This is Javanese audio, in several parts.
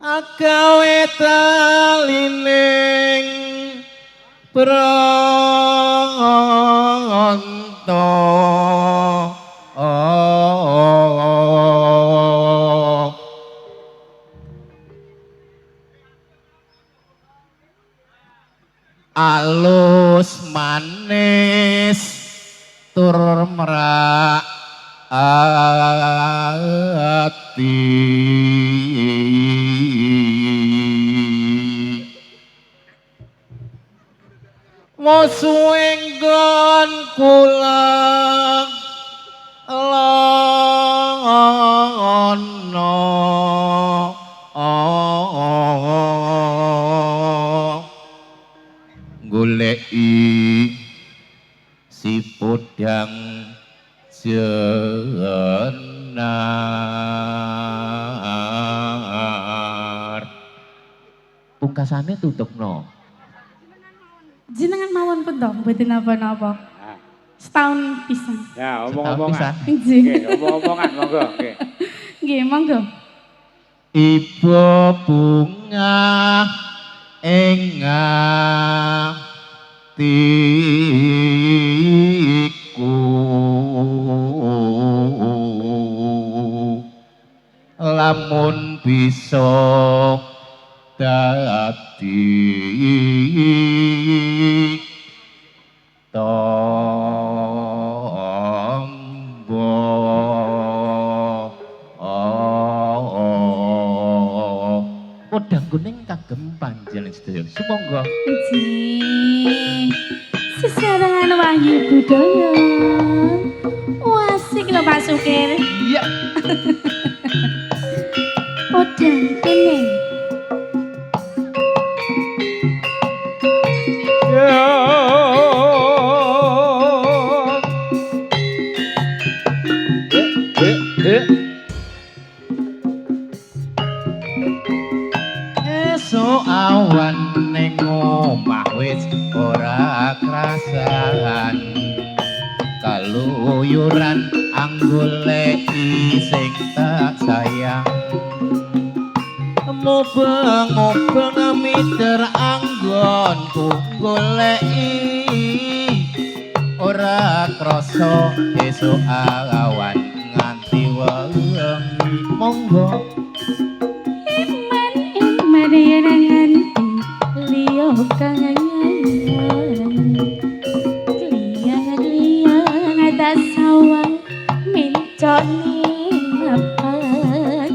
Agawe talining bronto. Alus manis tur merak ati. Musuhe nggon kula lono goleki si podang jenar. Pungkasane tutupno. Jenengan mawon pun toh, mboten napa-napa. Nah, Setahun pisan. ya Setahun omong-omongan. pisan. Nggih. Nggih, omong-omongan monggo nggih. Nggih, monggo. Ibu bunga ing atiku lamun bisa dadi tombo. Podang kuning kagem panjenengan sedaya. Sumangga. Nggih. Sesarengan Wahyu Budaya. Wasik lho Pak Sukir. Iya. Podang kuning. Eh, eh. Esuk awan ning omah wis ora krasan. Kaluyuran anggoleki sing tak sayang. Mubeng-mubeng miter anggonku goleki. Ora krasa esuk awan nganti wengi. Monggo. Iman iman yen nganti liya kang nyayang. Kliyang-kliyang tak sawang mencone mapan.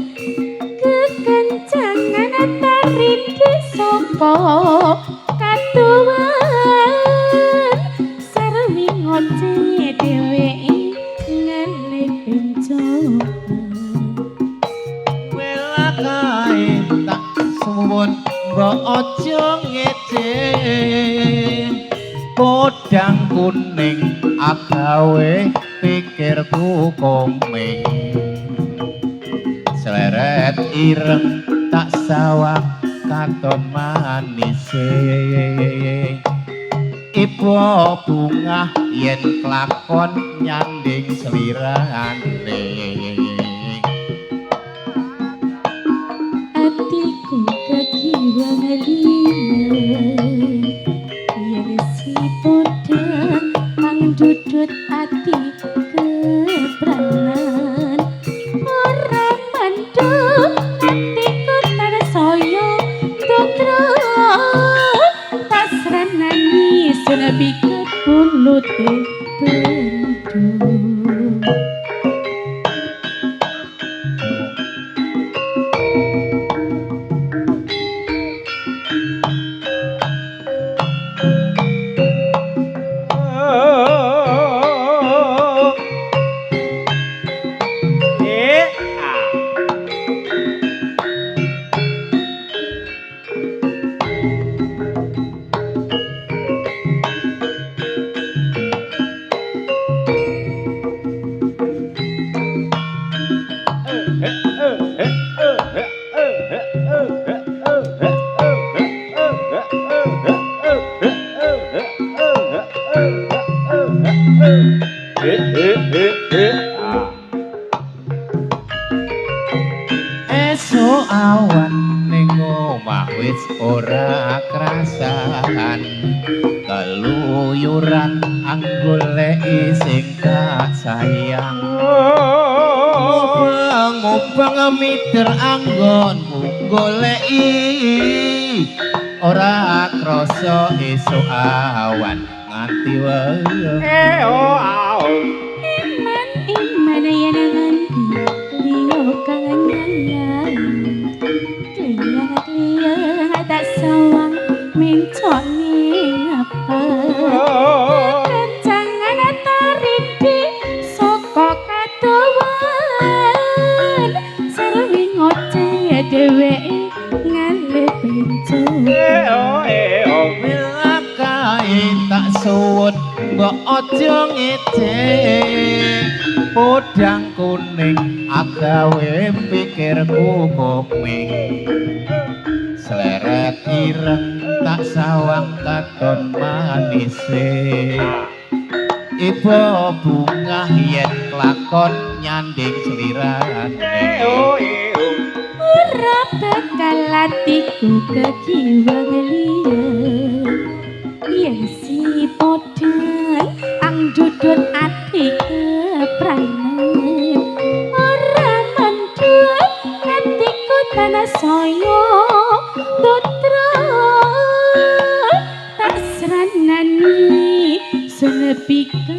Kekencangan tarinde saka katuwan. Sarwi ngoceh dheweke ngalih benjoan. Wela kae tak suwun mbok aja ngece. Podang kuning agawe pikirku komeng. Sleret ireng tak sawang katon manise. Ibu bungah yen klakon nyanding slirane. Atiku kekiwa ngeliman yen si podang mangdudut ati kepranan. Ora mendung atiku tansaya ndotro. Pasranani sun piket bulute bendung. Eh, ah. Eh, eh, eh, eh. Ah. Esuk awan ning Ning omah wis ora krasan, keluyuran anggoleki sing tak sayang. Ngubeng-ngubeng miter anggonku goleki, ora krasa esuk awan nganti wengi. Eh oh ah oh. Iman iman yen nganti liya kang nyayang. Kliyang kliyang tak sawang mencok ning apa. Kencangan tarindi saka kadowan. Serwi ngoceh dheweke ngalih benco. Eh oh eh oh. Milakae tak suwun mbok aja ngece, podang kuning agawe pikirku kuping. Sleret ireng tak sawang katon manise, iba bungah yen klakon nyanding slirane. Eh oh eh oh. Ora bakal atiku kekiwang liya yen si podang ang dudut ati kepranan. Ora mendut atiku tanah saya dutra, tak sranani senepikat